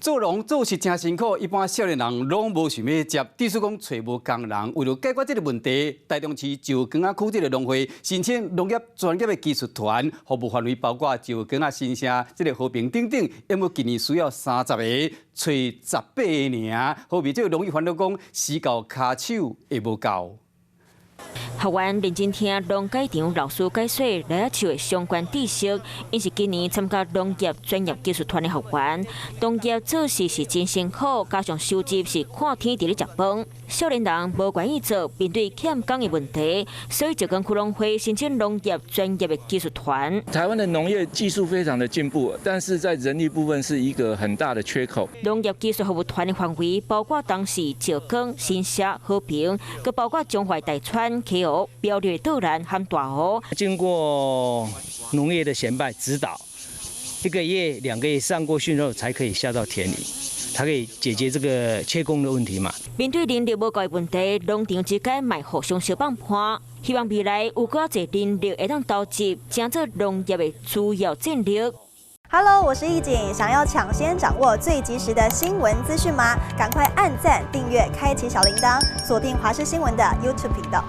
做農做是誠辛苦，一般少年人攏無想欲接。致使講揣無工人，為了解決這個問題，台中市石岡仔區這个農會申請農業專業的技術團，服務範圍包括石岡仔、新社、這个和平等等，因為今年需要30個，揣18个爾。好比這个農友煩惱講，死猴跤手會無夠。學員認真聽農改場老師解說梨仔樹的相關知識，𪜶是今年參加農業專業技術團的學員。農業做事是真辛苦，加上收入是看天佇咧食飯。少年人無願意做，面對欠工的問題，所以石岡區農會申請農業專業的技術團。台灣的農業技術非常的進步，但是在人力部分是一個很大的缺口。農業技術服務團的範圍包括東勢、石岡、新社、和平，閣包括彰化大川、溪湖、苗栗道南和大湖。經過農業的前輩指導，一個月、2個月上過訓後，才可以下到田裡，才可以解決這個缺工的問題嘛。面對人力無夠的問題，農場之間嘛互相相幫伴，希望未來有閣較濟人力會當投入，成做農業的主要戰力。 Hello，我是易景，想要搶先掌握最及時的新聞資訊嗎？趕快按讚、訂閱、開啟小鈴鐺，鎖定華視新聞的 YouTube 頻道。